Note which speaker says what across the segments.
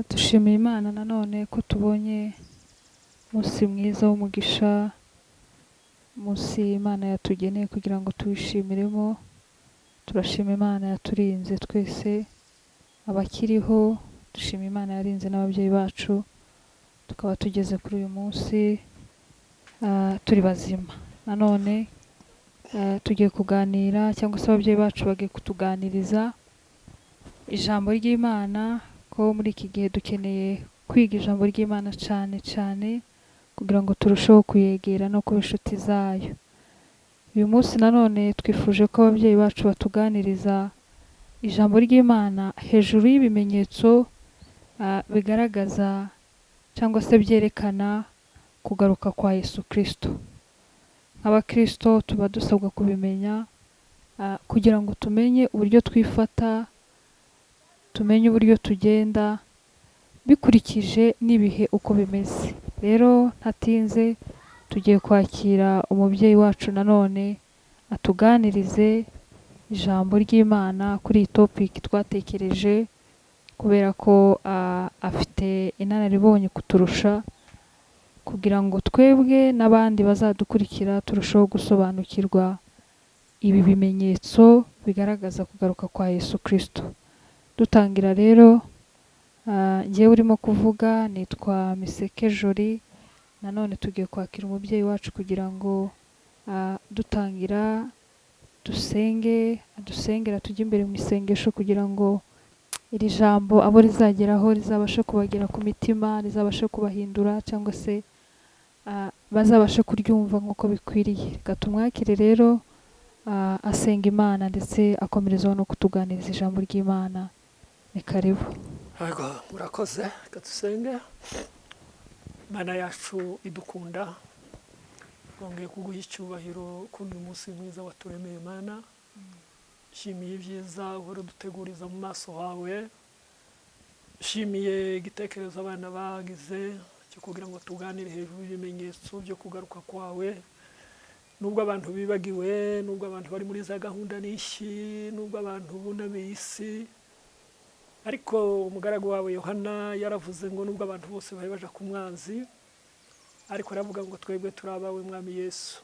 Speaker 1: Dushimiye Imana nanone ko tubonye umunsi mwiza w'umugisha, umunsi Imana yatugeneye kugira ngo tuwishimiremo. Turashima Imana yaturinze twese abakiriho, dushima Imana yarinze n'ababyeyi bacu, tukaba tugeze kuri uyu munsi turi bazima. Nanone tugiye kuganira cyangwa se ababyeyi bacu bagiye kutuganiriza ijambo ry'Imana, ko muri iki gihe dukeneye kwiga ijambo ry'Imana cyane cyane kugira ngo turusheho kuyegera no kuba inshuti zayo. Uyu munsi nanone twifuje ko ababyeyi bacu batuganiriza ijambo ry'Imana hejuru y'ibimenyetso bigaragaza cyangwa se byerekana kugaruka kwa Yesu Kristo. Nk'abakristo tuba dusabwa kubimenya kugira ngo tumenye uburyo twifata, tumenye uburyo tugenda bikurikije n'ibihe uko bimeze. Rero ntatinze, tugiye kwakira umubyeyi wacu nanone atuganirize ijambo ry'Imana kuri iyi topic twatekereje, kubera ko afite inararibonye kuturusha, kugira ngo twebwe n'abandi bazadukurikira turusheho gusobanukirwa ibi bimenyetso bigaragaza kugaruka kwa Yesu Kristo. Dutangira rero, njyewe urimo kuvuga nitwa Miseke Jolie. Nanone tugiye kwakira umubyeyi wacu kugira ngo dutangira dusenge, adusengera tujye imbere mu isengesho kugira ngo iri jambo abo rizageraho rizabashe kubagera ku mitima, rizabashe kubahindura cyangwa se bazabashe kuryumva nk'uko bikwiriye. Reka tumwakire rero asenga Imana ndetse akomerezaho no kutuganiriza ijambo ry'Imana. Ni karibu.
Speaker 2: Yego, murakoze. Reka dusenge. Imana yacu idukunda, twongeye kuguha icyubahiro kuri uyu munsi mwiza waturemeye. Mana, nshimiye ibyiza uhora uduteguriza mu maso hawe, nshimiye igitekerezo abana bagize cyo kugira ngo tuganire hejuru y'ibimenyetso byo kugaruka kwawe. Nubwo abantu bibagiwe, nubwo abantu bari muri za gahunda n'ishyi, nubwo abantu bunamiye isi, ariko umugaragu wawe Yohana yaravuze ngo nubwo abantu bose bari baja ku mwanzi, ariko aravuga ngo twebwe turi abawe, Mwami Yesu.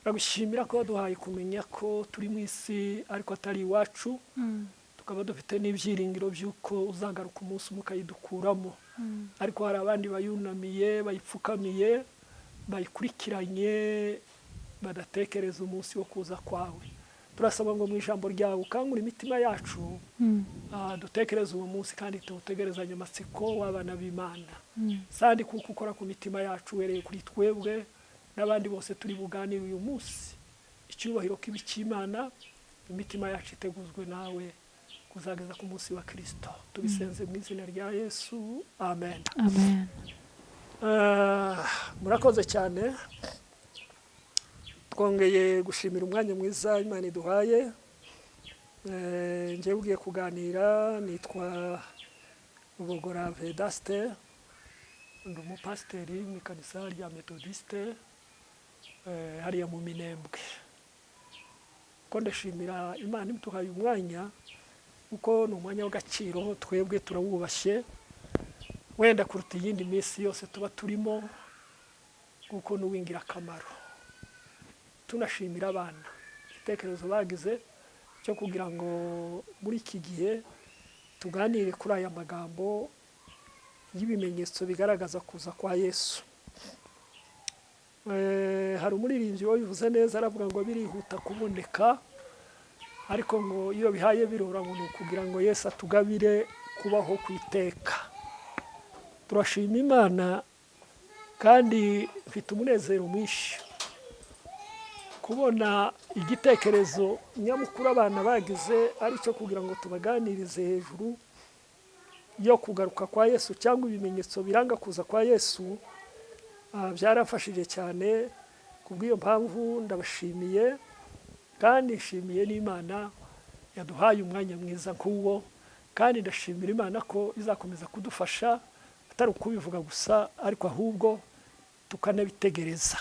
Speaker 2: Ndagushimira ko waduhaye kumenya ko turi mu isi ariko atari iwacu, tukaba dufite n'ibyiringiro by'uko uzagaruka umunsi umwe ukayidukuramo. Ariko hari abandi bayunamiye, bayipfukamiye, bayikurikiranye, badatekereza umunsi wo kuza kwawe. Turasaba ngo mu ijambo ryawe ukangure imitima yacu, dutekereze uwo munsi kandi tuwutegerezanye amatsiko w'abana b'Imana. Sandi kuko ukora ku mitima yacu uhereye kuri twebwe n'abandi bose turi buganire uyu munsi, icyubahiro kibe icy'Imana, imitima yacu iteguzwe nawe kuzageza ku munsi wa Kristo. Tubisenze mu izina rya Yesu, amen.
Speaker 1: Amen.
Speaker 2: Murakoze cyane. Twongeye gushimira umwanya mwiza Imana iduhaye. Njyewe ugiye kuganira nitwa Rubogora Vedaste, ndi umupasiteri mu ikanisa rya Metodiste hariya mu Minembwe. Ko ndashimira Imana iduhaye umwanya, kuko ni umwanya w'agaciro, twebwe turawubashye wenda kuruta iyindi minsi yose tuba turimo, kuko ni uw'ingirakamaro. Tunashimira abana igitekerezo bagize cyo kugira ngo muri iki gihe tuganire kuri aya magambo y'ibimenyetso bigaragaza kuza kwa Yesu. Hari umuririmbyi wabivuze neza, aravuga ngo birihuta kuboneka, ariko ngo iyo bihaye birora ngo ni ukugira ngo Yesu atugabire kubaho ku iteka. Turashima Imana kandi mfite umunezero mwinshi kubona igitekerezo nyamukuru abana bagize ari cyo kugira ngo tubaganirize hejuru yo kugaruka kwa Yesu cyangwa ibimenyetso biranga kuza kwa Yesu. Byarafashije cyane. Kubw'iyo mpamvu ndabashimiye, kandi nshimiye n'Imana yaduhaye umwanya mwiza nk'uwo, kandi ndashimira Imana ko izakomeza kudufasha, atari ukubivuga gusa ariko ahubwo tukanabitegereza,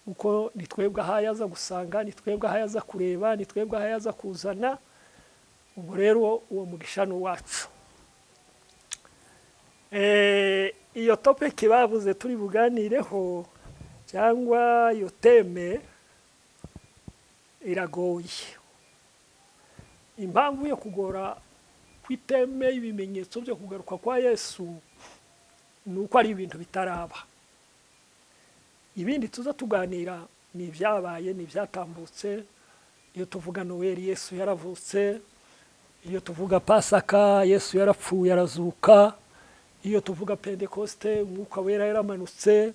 Speaker 2: kuko ni twebwe ahaye aza gusanga, ni twebwe ahaye aza kureba, ni twebwe ahaye aza kuzana. Ubwo rero uwo mugisha ni uwacu. Iyo topic bavuze turi buganireho cyangwa iyo thème iragoye. Impamvu yo kugora kw'ithème y'ibimenyetso byo kugaruka kwa Yesu ni uko ari ibintu bitaraba. Ibindi tuza tuganira ni ibyabaye, ni ibyatambutse. Iyo tuvuga Noweli, Yesu yaravutse. Iyo tuvuga Pasaka, Yesu yarapfuye arazuka. Iyo tuvuga Pentekoste, Umwuka Wera yaramanutse.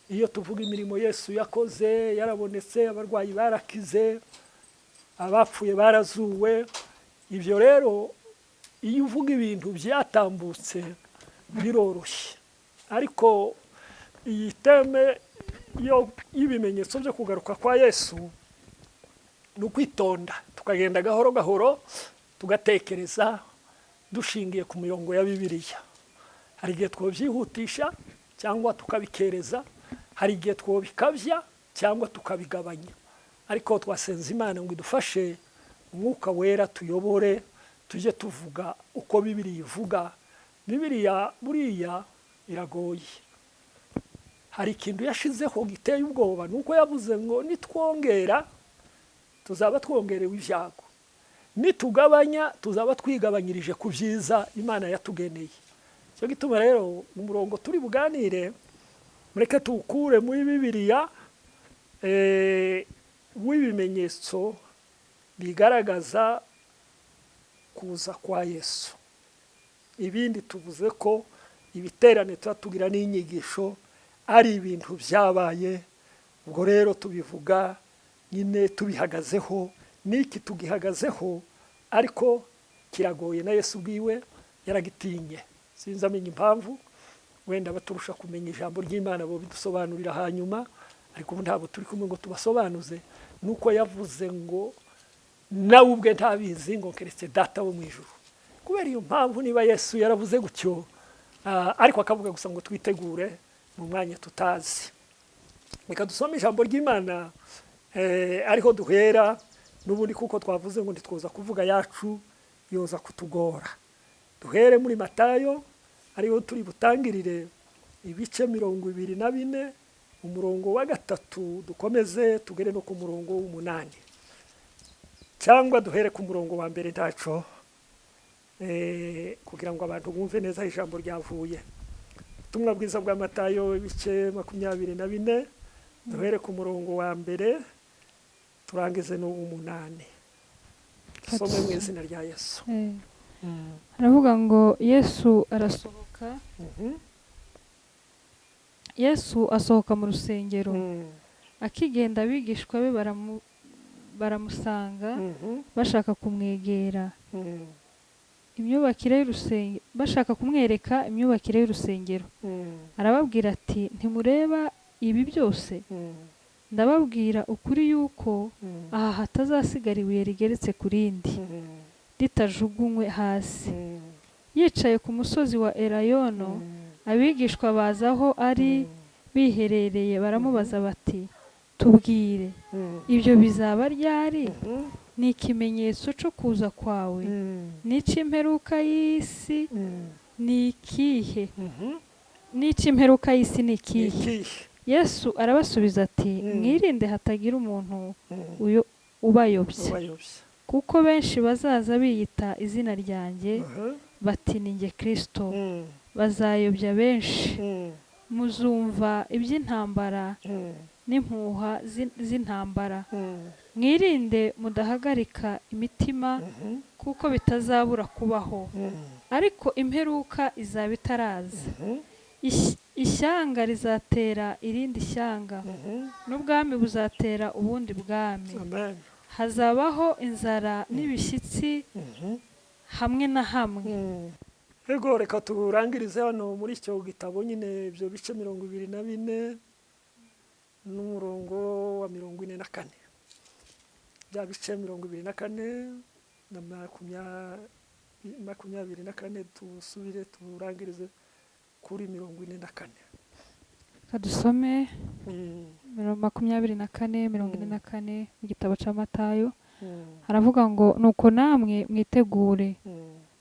Speaker 2: Iyo tuvuga imirimo Yesu yakoze, yarabonetse, abarwayi barakize, abapfuye barazuwe. Ibyo rero iyo uvuga ibintu byatambutse biroroshye, ariko iyi thème y'ibimenyetso byo kugaruka kwa Yesu ni ukwitonda, tukagenda gahoro gahoro, tugatekereza dushingiye ku mirongo ya Bibiliya. Hari igihe twabyihutisha cyangwa tukabikereza, hari igihe twabikabya cyangwa tukabigabanya, ariko twasenze Imana ngo idufashe, Umwuka Wera tuyobore, tujye tuvuga uko Bibiliya ivuga. Bibiliya buriya iragoye. Hari ikintu yashizeho giteye ubwoba, ni uko yavuze ngo nitwongera tuzaba twongerewe ibyago, nitugabanya tuzaba twigabanyirije ku byiza Imana yatugeneye. Icyo gituma rero umurongo turi buganire mureke tuwukure muri Bibiliya, w'ibimenyetso bigaragaza kuza kwa Yesu. Ibindi tuvuze ko ibiterane tuba tugira n'inyigisho ari ibintu byabaye, ubwo rero tubivuga nyine tubihagazeho, n'iki tugihagazeho, ariko kiragoye na Yesu ubwiwe yaragitinye. Sinzi amenya impamvu, wenda baturusha kumenya ijambo ry'Imana bo bidusobanurira hanyuma, ariko ubu ntabwo turi kumwe ngo tubasobanuze. Nuko yavuze ngo nawe ubwe ntabizi, ngo keretse Data wo mu ijuru. Kubera iyo mpamvu, niba Yesu yaravuze gutyo, ariko akavuga gusa ngo twitegure mu mwanya tutazi, reka dusome ijambo ry'Imana, ariho duhera n'ubundi, kuko twavuze ngo ntitwoza kuvuga yacu yoza kutugora. Duhere muri Matayo, ariho turi butangirire, ibice 24, umurongo wa 3, dukomeze tugere no ku murongo w'8, cyangwa duhere ku murongo wa 1 ntaco, kugira ngo abantu bumve neza ijambo ryavuye. Ubutumwa bwiza bwa Matayo ibice 24, duhere ku murongo wa 1 turangize n'uw'umunani. Dusome mu izina rya Yesu.
Speaker 1: Aravuga ngo Yesu arasohoka. Yesu asohoka mu rusengero, akigenda abigishwa be baramusanga bashaka kumwegera imyubakire y'urusengero, bashaka kumwereka imyubakire y'urusengero. Arababwira ati: "Ntimureba ibi byose? Ndababwira ukuri yuko aha hatazasigara ibuye rigeretse ku rindi ritajugunywe hasi." Yicaye ku musozi wa Elayono, abigishwa baza aho ari biherereye, baramubaza bati: "Tubwire, ibyo bizaba ryari? Ni ikimenyetso cyo kuza kwawe n'icy'imperuka y'isi ni ikihe? N'icy'imperuka y'isi ni ikihe?"
Speaker 2: Ikihe?
Speaker 1: Yesu arabasubiza ati: "Mwirinde hatagira umuntu ubayobya,
Speaker 2: ubayobya,
Speaker 1: kuko benshi bazaza biyita izina ryanjye bati: 'Ni njye Kristo,' bazayobya benshi. Muzumva iby'intambara n'impuha z'intambara. Mwirinde mudahagarika imitima, kuko bitazabura kubaho, ariko imperuka izaba itaraza. Ishyanga rizatera irindi shyanga, n'ubwami buzatera ubundi bwami.
Speaker 2: Amen.
Speaker 1: Hazabaho inzara n'ibishyitsi hamwe na hamwe."
Speaker 2: Ego, reka turangirize hano muri icyo gitabo nyine, ibyo bice 24 n'umurongo wa 44, bya bice 24 na 24, tusubire turangirize kuri 44.
Speaker 1: Reka dusome 24, 44 mu gitabo cya Matayo. Haravuga ngo: "Nuko namwe mwitegure,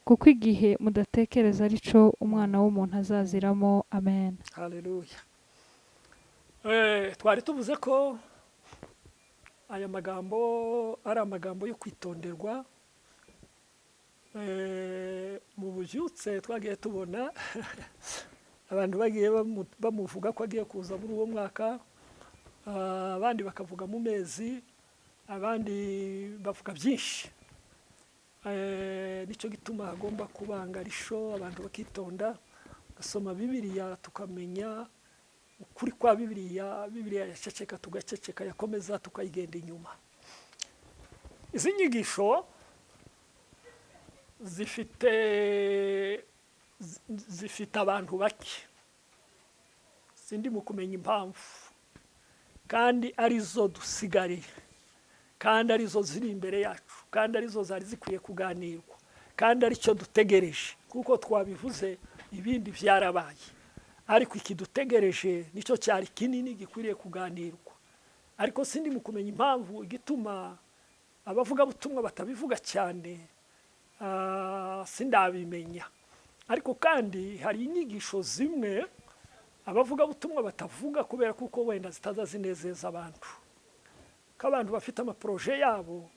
Speaker 1: Kuko igihe mudatekereza ari cyo Umwana w'umuntu azaziramo. Amen.
Speaker 2: Haleluya. Twari tuvuze ko aya magambo ari amagambo yo kwitonderwa. Mu bubyutse twagiye tubona abantu bagiye bamuvuga ko agiye kuza muri uwo mwaka, abandi bakavuga mu mezi, abandi bavuga byinshi. Nicyo gituma hagomba kubanga risho, abantu bakitonda, bagasoma Bibiliya tukamenya ukuri kwa Bibiliya. Bibiliya yaceceka tugaceceka, yakomeza tukayigenda inyuma. Izi nyigisho zifite abantu bake, sindi mu kumenya impamvu, kandi arizo dusigariye, kandi arizo ziri imbere yacu, kandi arizo zari zikwiye kuganirwa, kandi aricyo dutegereje. Kuko twabivuze, ibindi byarabaye, ariko ikidutegereje nicyo cyari kinini gikwiriye kuganirwa. Ariko sindi mu kumenya impamvu igituma abavugabutumwa batabivuga cyane, sindabimenya. Ariko kandi hari inyigisho zimwe abavugabutumwa batavuga kubera kuko wenda zitaza zinezeza abantu, ko abantu bafite amaporoje yabo,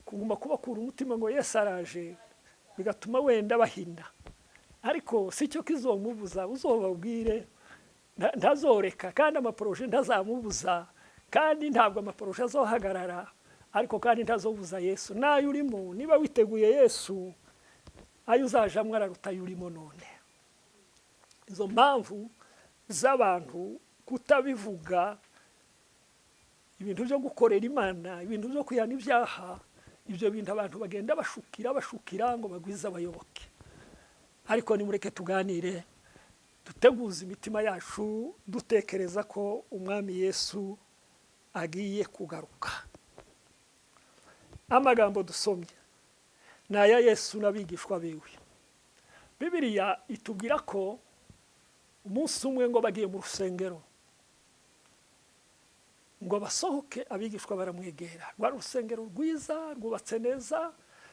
Speaker 2: kuguma kubakura umutima ngo Yesu araje bigatuma wenda bahina. Ariko si cyo kizomubuza, uzobabwire ntazoreka, kandi amaporoje ntazamubuza, kandi ntabwo amaporoje azohagarara, ariko kandi ntazobuza Yesu. Nayo urimo, niba witeguye Yesu, ayo uzajamwo araruta ayo urimo none. Izo mpamvu z'abantu kutabivuga, ibintu byo gukorera Imana, ibintu byo kwihana ibyaha, ibyo bintu abantu bagenda bashukira bashukira ngo bagwize abayoboke. Ariko nimureke tuganire, duteguze imitima yacu, dutekereza ko Umwami Yesu agiye kugaruka. Amagambo dusomye ni aya Yesu n'abigishwa biwe. Bibiliya itubwira ko umunsi umwe ngo bagiye mu rusengero, ngo basohoke, abigishwa baramwegera. Rwari urusengero rwiza, rwubatse neza,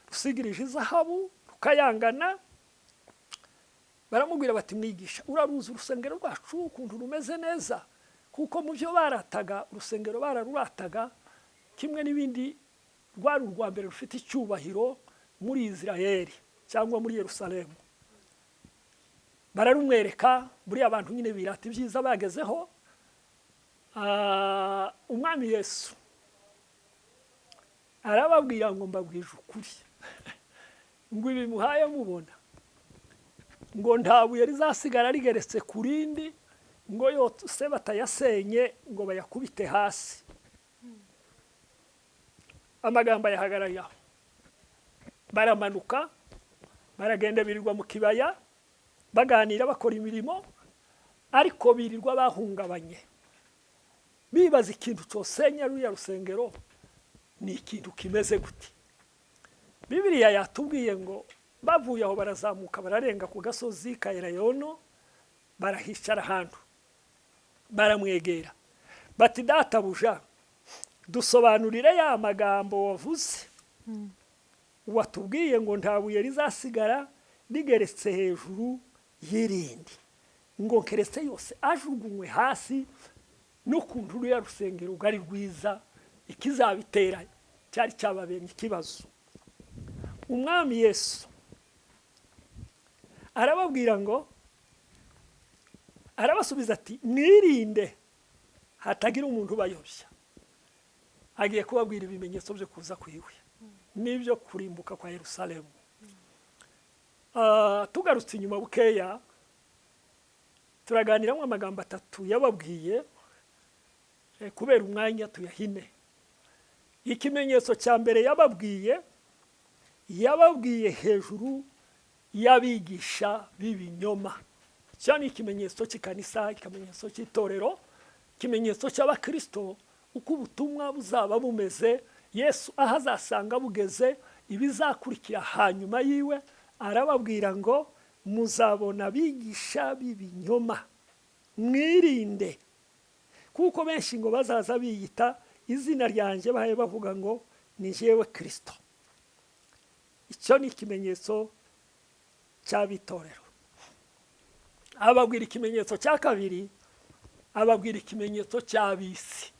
Speaker 2: rusigirije izahabu, rukayangana. Baramubwira bati: "Mwigisha, uraruzi urusengero rwacu ukuntu rumeze neza." Kuko mu byo barataga, urusengero bararurataga kimwe n'ibindi, rwari urwa mbere rufite icyubahiro muri Israel cyangwa muri Yerusalemu. Bararumwereka. Buriya abantu nyine birata ibyiza bagezeho. Umwami Yesu arababwira ngo: "Mbabwije ukuri ngo ibi muhaye mubona, ngo nta buye rizasigara rigeretse ku rindi, ngo yose batayasenye ngo bayakubite hasi." Amagambo ayahagarariye aho. Baramanuka, baragenda, birirwa mu kibaya baganira, bakora imirimo, ariko birirwa bahungabanye, bibaza ikintu cyosenya ruriya rusengero ni ikintu kimeze gute. Bibiliya yatubwiye ngo bavuye aho barazamuka, bararenga ku gasozi ka Elayono, barahicara ahantu, baramwegera bati: "Databuja, dusobanurire ya magambo wavuze, watubwiye ngo nta buye rizasigara rigeretse hejuru y'irindi, ngo keretse yose ajugunywe hasi, n'ukuntu ruriya rusengero rwari rwiza, ikizabitera." Cyari cyababereye ikibazo. Umwami Yesu arababwira ngo, arabasubiza ati: "Mwirinde hatagira umuntu ubayobya." Agiye kubabwira ibimenyetso byo kuza kwiwe n'ibyo kurimbuka kwa Yerusalemu. Tugarutse inyuma bukeya, turaganiramo amagambo atatu yababwiye. Kubera umwanya tuyahine. Ikimenyetso cya mbere yababwiye, yababwiye hejuru y'abigisha b'ibinyoma. Cyo ni ikimenyetso cy'ikanisa, ikimenyetso cy'itorero, ikimenyetso cy'abakirisito, uko ubutumwa buzaba bumeze Yesu aho azasanga bugeze, ibizakurikira hanyuma yiwe. Arababwira ngo: "Muzabona abigisha b'ibinyoma, mwirinde, kuko benshi ngo bazaza biyita izina ryanjye, bahaye bavuga ngo ni jyewe Kirisito." Icyo ni ikimenyetso. cy'abitorero. Ababwira ikimenyetso cya kabiri, ababwira ikimenyetso cy'ab'isi,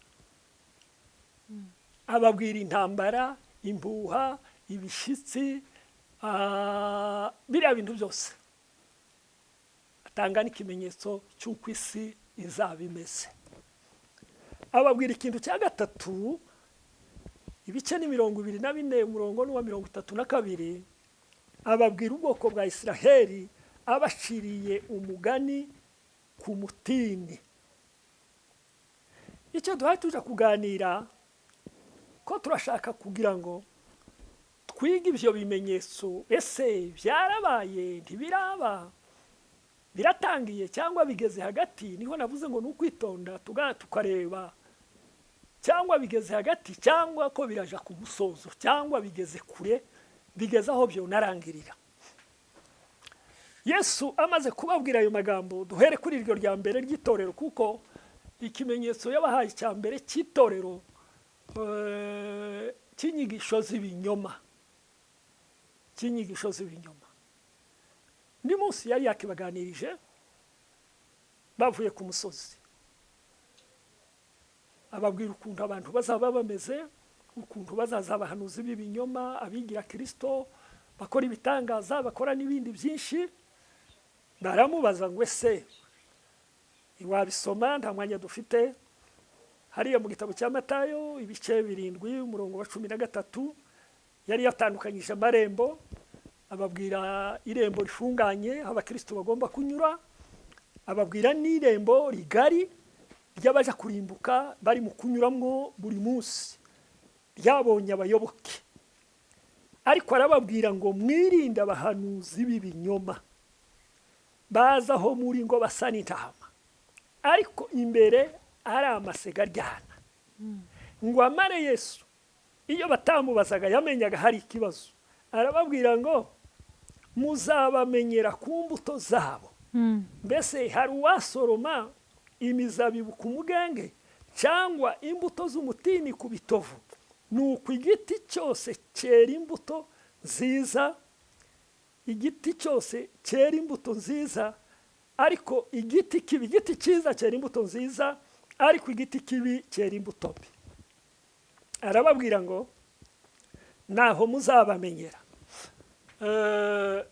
Speaker 2: ababwira intambara, impuha, ibishyitsi, biriya bintu byose. Atanga n'ikimenyetso cy'uko isi izaba imeze. Ababwira ikintu cya gatatu, ibice ni 24, umurongo ni uwa 32, ababwira ubwoko bwa Isiraheli abaciriye umugani ku mutini. Icyo duhaye tuja kuganira ko turashaka kugira ngo twige ibyo bimenyetso, ese byarabaye, ntibiraba, biratangiye cyangwa bigeze hagati? Niho navuze ngo ni ukwitonda tukareba, cyangwa bigeze hagati, cyangwa ko biraja ku musozo, cyangwa bigeze kure, bigeze aho byonarangirira. Yesu amaze kubabwira ayo magambo, duhere kuri iryo rya mbere ry'itorero, kuko ikimenyetso yabahaye icya mbere cy'itorero, cy'inyigisho z'ibinyoma, cy'inyigisho z'ibinyoma. Undi munsi yari yakibaganirije bavuye ku musozi, ababwira ukuntu abantu bazaba bameze, ukuntu bazaza abahanuzi b'ibinyoma, abigira Kristo, bakora ibitangaza, bakora n'ibindi byinshi. Baramubaza ngo ese wabisoma, nta mwanya dufite. Hariya mu gitabo cya Matayo ibice 7 umurongo wa 13, yari yatandukanyije amarembo, ababwira irembo rifunganye aho abakristo bagomba kunyura, ababwira n'irembo rigari ry'abaja kurimbuka bari mu kunyuramwo buri munsi, ryabonye abayoboke. Ariko arababwira ngo mwirinde abahanuzi b'ibinyoma baza aho muri ngo basa n'intama, ariko imbere ari amasega aryana. Ngo amare Yesu, iyo batamubazaga yamenyaga hari ikibazo, arababwira ngo muzabamenyera ku mbuto zabo. Mbese hari uwasoroma imizabibu ku mugenge cyangwa imbuto z'umutini ku bitovu? Nuko igiti cyose cyera imbuto nziza, igiti cyose cyera imbuto nziza, ariko igiti kibi, igiti cyiza cyera imbuto nziza, ariko igiti kibi cyera imbuto mbi. Arababwira ngo naho muzabamenyera.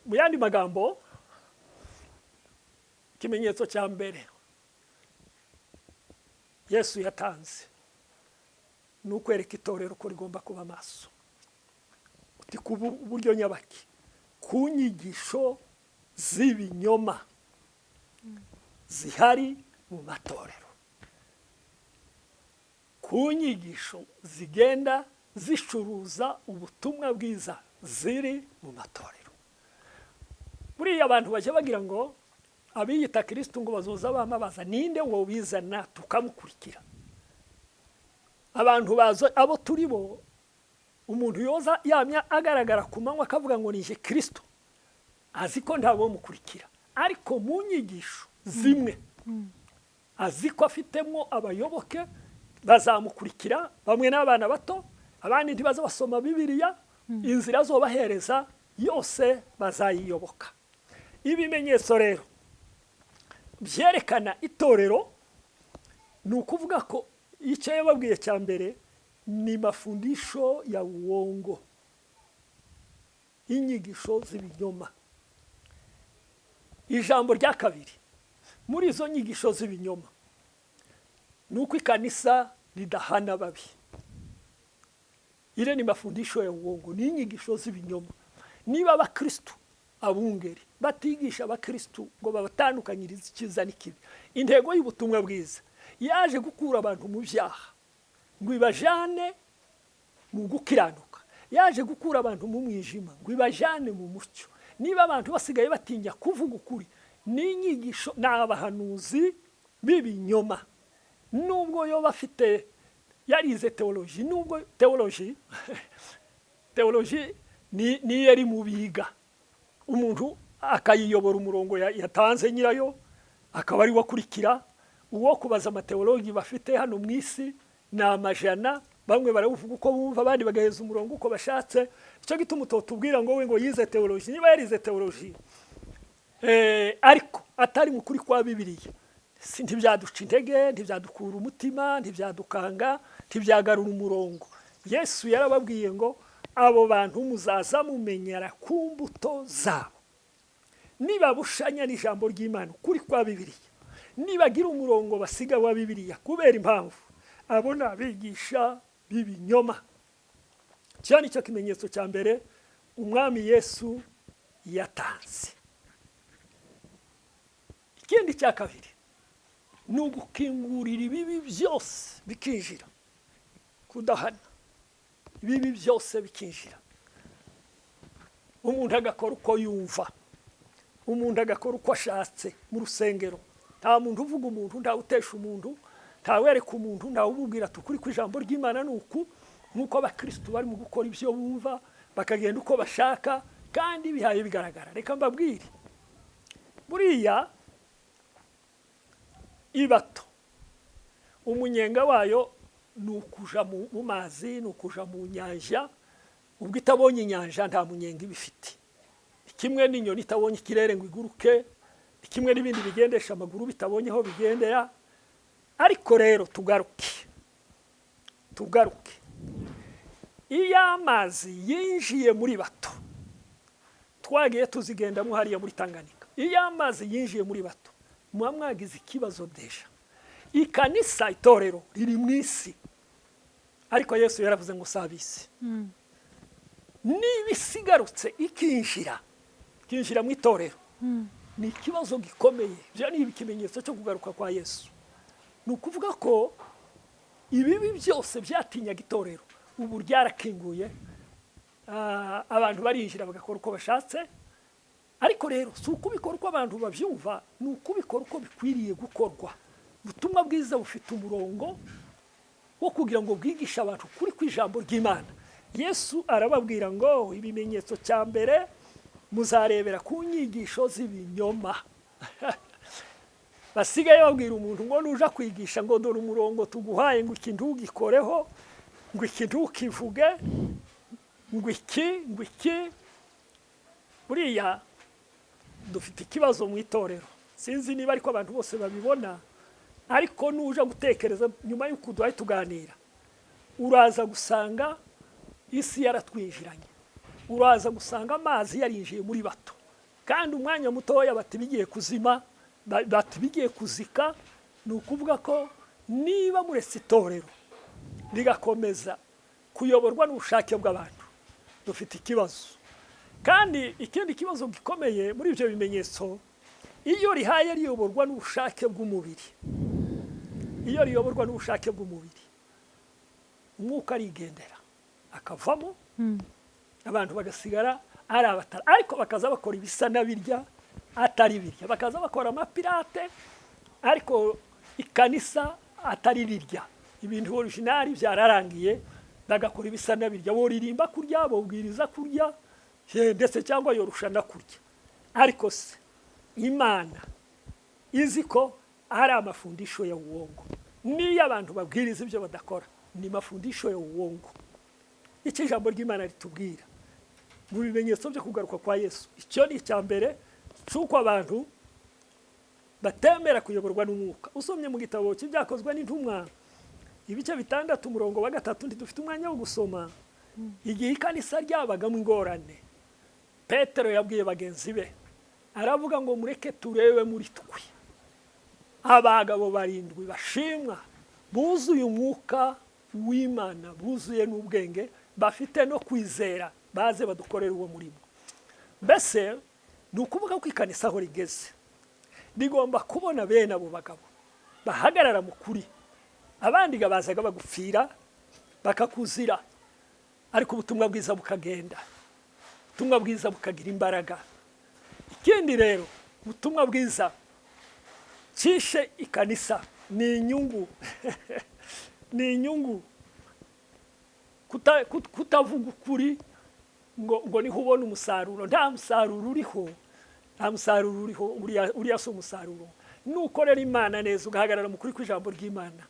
Speaker 2: Mu yandi magambo, ikimenyetso cya mbere Yesu yatanze ni ukwereka itorero ko rigomba kuba maso. Uti ku buryo nyabaki, ku nyigisho z'ibinyoma zihari mu matorero, ku nyigisho zigenda zicuruza ubutumwa bwiza ziri mu matorero. Buriya abantu bajya bagira ngo abiyita Kristo ngo bazoza bamabaza ninde wobizana tukamukurikira. Abantu bazo abo turi bo, umuntu yoza yamya agaragara ku manywa akavuga ngo nije Kristo, azi ko ntabo mukurikira, ariko mu nyigisho zimwe azi ko afitemo abayoboke bazamukurikira, bamwe n'abana bato, abandi ntibaza basoma Bibiliya, inzira zobahereza yose bazayiyoboka. Ibimenyetso rero byerekana itorero ni ukuvuga ko icyo yababwiye cya mbere ni mafundisho ya uongo, inyigisho z'ibinyoma. Ijambo rya kabiri muri izo nyigisho z'ibinyoma ni uko ikanisa ridahana babi. Ile ni mafundisho ya uongo, ni inyigisho z'ibinyoma. Niba abakristo abungeri batigisha abakristo ngo babatandukanyirize icyiza n'ikibi, intego y'ubutumwa bwiza yaje gukura abantu mu byaha ngo ibajane mu gukiranuka, yaje gukura abantu mu mwijima ngo ibajane mu mucyo. Niba abantu basigaye batinya kuvuga ukuri, ni inyigisho, ni abahanuzi b'ibinyoma. Nubwo yo bafite yarize teoloji, nubwo teoloji ni yari mu biga, umuntu akayiyobora umurongo yatanze nyirayo akaba ari wakurikira. Uwo kubaza amateologi bafite hano mu isi ni amajana, bamwe baravuga uko bumva, abandi bagaheza umurongo uko bashatse. Icyo gituma utotubwira ngo we ngo yize teoloji. Niba yarize teoloji Ariko atari mu kuri kwa Bibiliya, si ntibyaduca intege, ntibyadukura umutima, ntibyadukanga, ntibyagarura umurongo. Yesu yarababwiye ngo abo bantu muzaza mumenyera ku mbuto zabo. Niba bushanya n'ijambo ry'Imana, ukuri kwa Bibiliya, nibagira umurongo basiga wa Bibiliya kubera impamvu, abo ni abigisha b'ibinyoma. Icyo ni cyo kimenyetso cya mbere Umwami Yesu yatanze. Ikindi cya kabiri ni ugukingurira ibibi byose bikinjira, kudahana ibibi byose bikinjira, umuntu agakora uko yumva, umuntu agakora uko ashatse mu rusengero. Nta muntu uvuga umuntu, nta utesha umuntu, nta wereka umuntu, nta umubwira ati ukuri kw'ijambo ry'Imana ni uku. Nk'uko abakristo bari mu gukora ibyo bumva, bakagenda uko bashaka, kandi bihaye bigaragara. Reka mbabwire, buriya ibato umunyenga wayo ni ukuja mu mazi, ni ukuja mu nyanja. Ubwo itabonye inyanja nta munyenga iba ifite. Kimwe n'inyoni itabonye ikirere ngo iguruke, kimwe n'ibindi bigendesha amaguru bitabonye aho bigendera. Ariko rero tugaruke, iyo amazi yinjiye muri bato, twagiye tuzigendamo hariya muri Tanganyika, iyo amazi yinjiye muri bato muba mwagize ikibazo déjà. Ikanisa, itorero riri mu isi, ariko Yesu yaravuze ngo si ab'isi. Niba isi igarutse ikinjira mu itorero, ni ikibazo gikomeye. Ibyo ni ikimenyetso cyo kugaruka kwa Yesu. Ni ukuvuga ko ibibi byose byatinyaga itorero ubu ryarakinguye, abantu barinjira bagakora uko bashatse. Ariko rero si ukubikora uko abantu babyumva, ni ukubikora uko bikwiriye gukorwa. Ubutumwa bwiza bufite umurongo wo kugira ngo bwigishe abantu kuri kw'ijambo ry'Imana. Yesu arababwira ngo ibimenyetso cya mbere muzarebera ku nyigisho z'ibinyoma. Basigaye babwira umuntu ngo nuja kwigisha ngo dore umurongo tuguhaye, ngo iki ntugikoreho, ngo iki ntukivuge, ngo iki, ngo iki. Buriya dufite ikibazo mu itorero, sinzi niba ariko abantu bose babibona, ariko nuja gutekereza nyuma y'uko duhaye tuganira, uraza gusanga isi yaratwinjiranye, uraza gusanga amazi yarinjiye muri bato, kandi umwanya mutoya bati bigiye kuzima, bati bigiye kuzika. Ni ukuvuga ko niba muretse itorero rigakomeza kuyoborwa n'ubushake bw'abantu, dufite ikibazo. Kandi ikindi kibazo gikomeye muri ibyo bimenyetso, iyo rihaye riyoborwa n'ubushake bw'umubiri, iyo riyoborwa n'ubushake bw'umubiri, umwuka arigendera akavamo, abantu bagasigara ari abatara, ariko bakaza bakora ibisa n'abirya atari birya, bakaza bakora amapirate ariko ikanisa atari rirya, ibintu originali byararangiye, bagakora ibisa n'abirya, boririmba kurya, bobwiriza kurya, ndetse cyangwa yorusha na kurya. Ariko se Imana izi ko ari amafundisho ya uongo, niyo abantu babwiriza ibyo badakora ni mafundisho ya uongo. Icyo ijambo ry'Imana ritubwira mu bimenyetso byo kugaruka kwa Yesu, icyo ni icya mbere cy'uko abantu batemera kuyoborwa n'umwuka. Usomye mu gitabo cy'Ibyakozwe n'Intumwa ibice 6 umurongo wa 3, ntidufite umwanya wo gusoma, igihe ikanisa ryabagamo ingorane, Petero yabwiye bagenzi be aravuga ngo mureke turebe muri twe abagabo 7 bashimwa, buzuye umwuka w'Imana, buzuye n'ubwenge, bafite no kwizera, baze badukorera uwo murimo. Mbese ni ukuvuga ko ikanisa aho rigeze rigomba kubona bene abo bagabo bahagarara mu kuri. Abandi bazaga bagupfira bakakuzira, ariko ubutumwa bwiza bukagenda, ubutumwa bwiza bukagira imbaraga. Ikindi rero, ubutumwa bwiza cishe ikanisa ni inyungu ni inyungu. Kutavuga ukuri ngo niho ubona umusaruro, nta musaruro uriho, nta musaruro uriho, uriya si umusaruro. Nukorera Imana neza ugahagarara mu kuri kw'ijambo ry'Imana,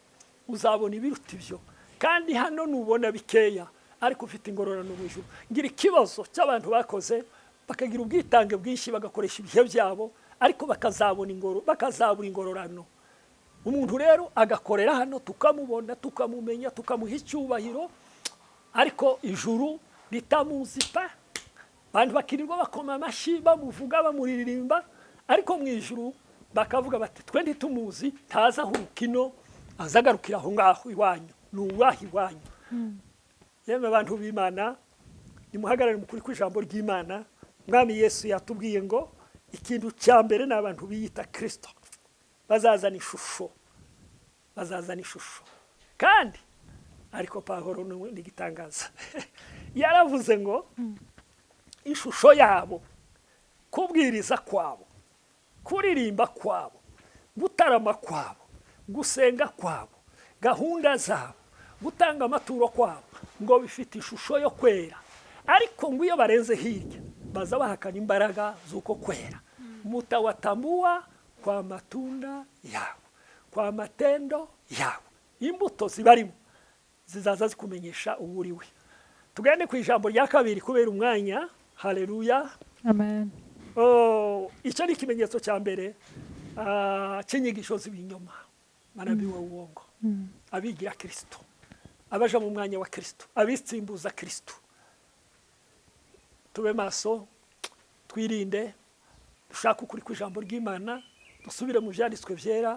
Speaker 2: uzabona ibiruta ibyo. Kandi hano nubona bikeya ariko ufite ingororano mu ijuru. Ngira ikibazo cy'abantu bakoze bakagira ubwitange bwinshi, bagakoresha ibihe byabo, Ariko bakazabona ingoro, bakazabura ingororano. Umuntu rero agakorera hano, tukamubona, tukamumenya, tukamuha icyubahiro, ariko ijuru ritamuzi pa. Abantu bakirirwa bakoma amashyi, bamuvuga, bamuririmba, ariko mu ijuru bakavuga bati twe ntitumuzi, ntaza ahuruka ino, azagarukira aho ngaho iwanyu, ni uwaha iwanyu. Yemwe abantu b'Imana, nimuhagarare mu kuri kw'ijambo ry'Imana. Mwami Yesu yatubwiye ngo ikintu cya mbere ni abantu biyita Kristo bazazana ishusho, bazazana ishusho. Kandi ariko Pawulo ni igitangaza, yaravuze ngo ishusho yabo, kubwiriza kwabo, kuririmba kwabo, gutarama kwabo, gusenga kwabo, gahunda zabo, gutanga amaturo kwabo, ngo bifite ishusho yo kwera. Ariko ngo iyo barenze hirya baza bahakana imbaraga z'uko kwera. Mutawatambua kwa matunda yabo, kwa matendo yabo. Imbuto zibarimo zizaza zikumenyesha uwo uri we. Tugende ku ijambo rya kabiri kubera umwanya. Haleluya,
Speaker 1: amen.
Speaker 2: Oh, icyo ni ikimenyetso cya mbere cy'inyigisho z'ibinyoma, manabii wa uongo, abigira Kristo, abaja mu mwanya wa Kristo, abitsimbuza Kristo. Tube maso, twirinde, dushake ukuri kw'ijambo ry'Imana, dusubire mu byanditswe byera,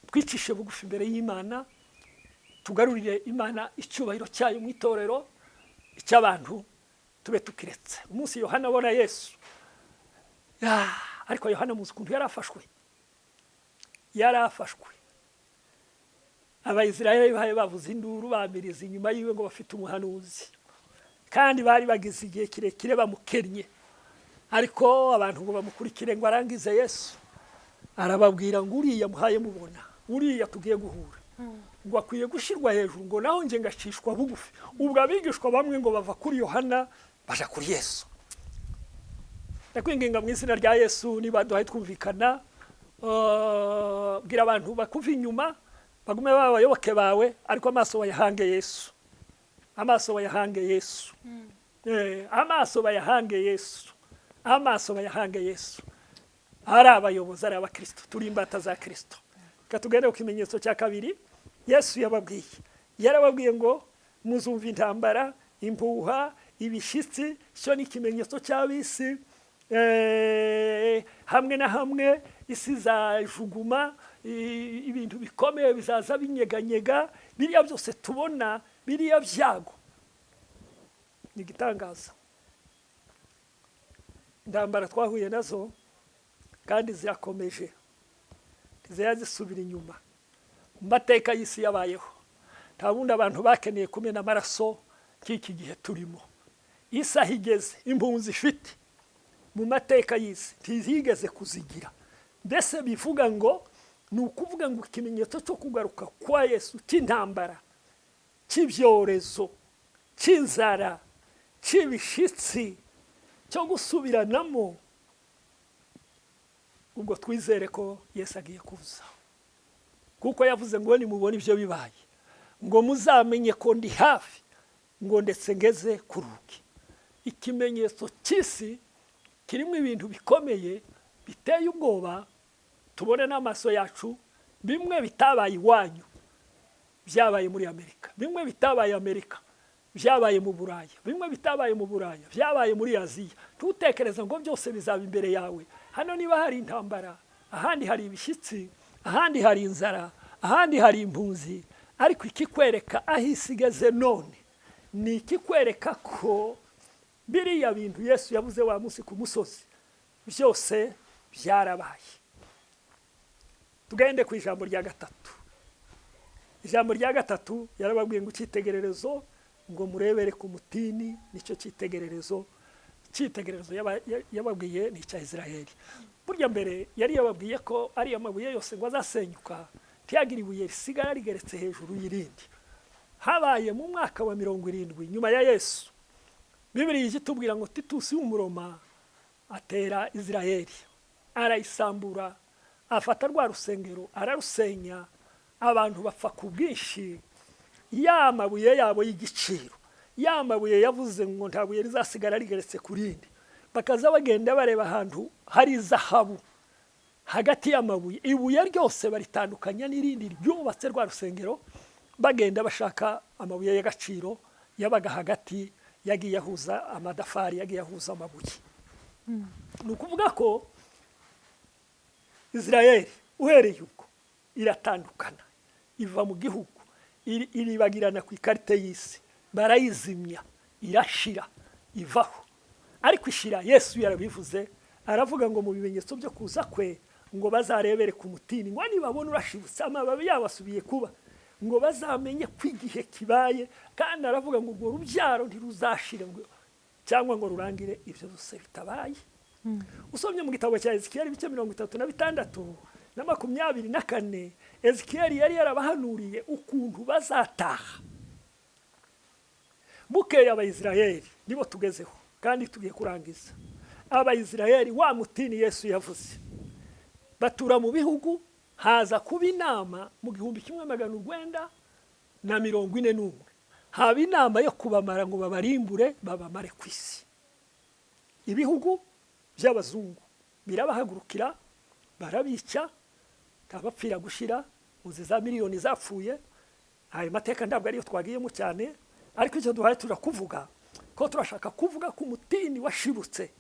Speaker 2: twicishe bugufi imbere y'Imana, tugarurire Imana icyubahiro cyayo mu itorero, icy'abantu tube tukiretse. Umunsi Yohana abona Yesu, ariko Yohana muzi ukuntu yarafashwe, yarafashwe. Abayisiraheli bahaye bavuze induru, bamiriza inyuma yiwe ngo bafite umuhanuzi, kandi bari bagize igihe kirekire bamukennye, ariko abantu ngo bamukurikire ngo arangize Yesu arababwira ngo uriya muhaye mubona, uriya tugiye guhura, ngo akwiye gushyirwa hejuru, ngo naho nje ngacishwa bugufi. Ubwo abigishwa bamwe ngo bava kuri Yohana baja kuri Yesu. Ndakwinginga mu izina rya Yesu, niba duhaye twumvikana, bwira abantu bakuva inyuma bagume baba abayoboke bawe, ariko amaso bayahange Yesu, amaso bayahange Yesu, amaso bayahange Yesu, amaso bayahange Yesu. Ari abayobozi, ari abakristo, turi imbata za Kristo. Reka tugende ku kimenyetso cya kabiri Yesu yababwiye. Yarababwiye ngo muzumva intambara, impuha, ibishyitsi, cyo ni ikimenyetso cy'ab'isi. Hamwe na hamwe isi izajuguma, ibintu bikomeye bizaza binyeganyega, biriya byose tubona, biriya byago ni igitangaza. Intambara twahuye nazo kandi zirakomeje, ntizajya zisubira inyuma. Mu mateka y'isi yabayeho, nta bundi abantu bakeneye kumena amaraso nk'iki gihe turimo. Isi aho igeze, impunzi ifite mu mateka y'isi ntizigeze kuzigira. Mbese bivuga ngo ni ukuvuga ngo ikimenyetso cyo kugaruka kwa Yesu cy'intambara, cy'ibyorezo, cy'inzara, cy'ibishitsi, cyo gusubiranamo, ubwo twizere ko Yesu agiye kuza. Kuko yavuze ngo nimubona ibyo bibaye, ngo muzamenye ko ndi hafi, ngo ndetse ngeze ku rugi. Ikimenyetso cy'isi kirimo ibintu bikomeye biteye ubwoba, tubone n'amaso yacu, bimwe bitabaye iwanyu byabaye muri Amerika, bimwe bitabaye Amerika byabaye mu Buraya, bimwe bitabaye mu Buraya byabaye muri Aziya. Ntutekereza ngo byose bizaba imbere yawe. Hano niba hari intambara, ahandi hari ibishyitsi, ahandi hari inzara, ahandi hari impunzi, ariko ikikwereka aho isi igeze none ni ikikwereka ko biriya bintu Yesu yavuze wa munsi ku musozi byose byarabaye. Tugende ku ijambo rya gatatu. Ijambo rya gatatu yarababwiye ngo icyitegererezo ngo murebere ku mutini, nicyo cyitegererezo. Icyitegererezo yababwiye ni icya Israheli. Burya mbere yari yababwiye ko ari amabuye yose ngo azasenyuka, ntiyagira ibuye risigara rigeretse hejuru y'irindi. Habaye mu mwaka wa 70 nyuma ya Yesu. Bibiliya itubwira ngo Titusi w'Umuroma atera Israheli, arayisambura, afata rwa rusengero ararusenya, abantu bapfa ku bwinshi. Ya mabuye yabo y'igiciro, ya mabuye yavuze ngo nta buye rizasigara rigeretse ku rindi, Bakaza bagenda bareba ahantu hari zahabu hagati y'amabuye, ibuye ryose baritandukanya n'irindi ryubatse rwa rusengero, bagenda bashaka amabuye y'agaciro yabaga hagati, yagiye ahuza amadafari, yagiye ahuza amabuye. Ni ukuvuga ko Israel uhereye ubwo iratandukana, iva mu gihugu, iribagirana ku ikarita y'isi, barayizimya, irashira, ivaho. Ariko ishira Yesu yarabivuze, aravuga ngo mu bimenyetso byo kuza kwe ngo bazarebere ku mutini, ngo nibabona urashibutse amababi yabo asubiye kuba, ngo bazamenye ko igihe kibaye. Kandi aravuga ngo urwo rubyaro ntiruzashire cyangwa ngo rurangire ibyo byose bitabaye. Usomye mu gitabo cya Ezekiyeli ibice 36 na 24, Ezekiyeli yari yarabahanuriye ukuntu bazataha. Bukeye Abayisiraheli nibo tugezeho kandi tugiye kurangiza. Abayisiraheli wa mutini Yesu yavuze, batura mu bihugu, haza kuba inama mu 1941, haba inama yo kubamara ngo babarimbure, babamare ku isi. Ibihugu by'abazungu birabahagurukira, barabica, ntabapfira gushira, muzi za miliyoni zapfuye. Ayo mateka ntabwo ariyo twagiyemo cyane, ariko icyo duhaye turakuvuga ko turashaka kuvuga ko umutini washibutse.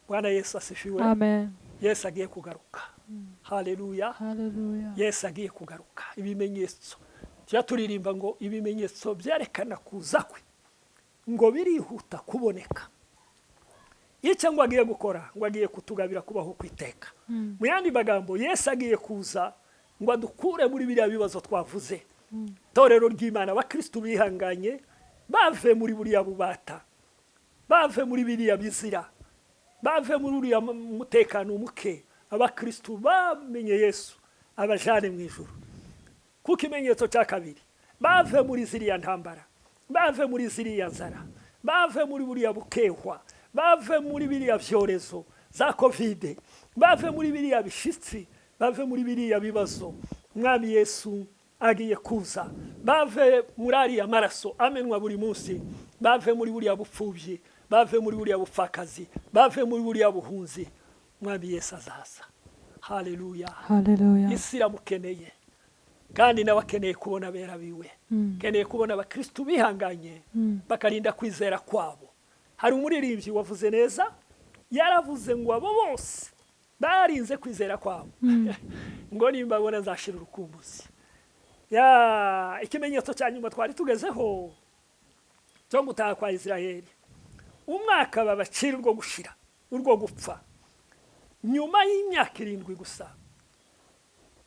Speaker 2: Bwana Yesu asifiwe.
Speaker 1: Amen.
Speaker 2: Yesu agiye kugaruka. Haleluya.
Speaker 1: Haleluya.
Speaker 2: Yesu agiye kugaruka. Ibimenyetso turirimba ngo ibimenyetso byerekana kuza kwe ngo birihuta kuboneka. Icyo ngo agiye gukora, ngo agiye kutugabira kubaho kwiteka. Mu yandi magambo, Yesu agiye kuza ngo adukure muri biriya bibazo twavuze. Torero ry'Imana, abakristu bihanganye, bave muri buriya bubata, bave muri biriya bizira, bave muri uriya mutekano muke. Abakristu bamenye Yesu abajane mu ijuru. Kuko ikimenyetso cya kabiri, bave muri ziriya ntambara, bave muri ziriya nzara, bave muri buriya bukehwa, bave muri biriya byorezo za Covid, bave muri biriya bishitsi, bave muri biriya bibazo. Mwami Yesu agiye kuza, bave muri ariya maraso amenwa buri munsi, bave muri buriya bupfubyi, bave muri buriya bupfakazi, bave muri buriya buhunzi. Mwami Yesu azaza. Haleluya.
Speaker 1: Haleluya.
Speaker 2: Isi iramukeneye, kandi nawe akeneye kubona abera biwe, akeneye kubona abakristu bihanganye, bakarinda kwizera kwabo. Hari umuririmbyi wavuze neza, yaravuze ngo abo bose barinze kwizera kwabo, ngo nimbabona nzashira urukumbuzi. Ya ikimenyetso cya nyuma twari tugezeho cyo gutaha kwa Israeli, umwaka babacira urwo gushira, urwo gupfa, nyuma y'imyaka 7 gusa,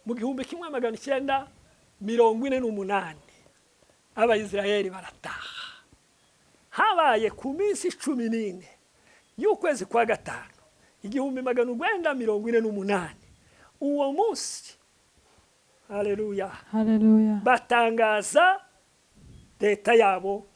Speaker 2: mu 1948 Abayisiraheli barataha. Habaye ku minsi 14 y'ukwezi kwa 5 1948. Uwo munsi, haleluya,
Speaker 1: Haleluya,
Speaker 2: batangaza leta yabo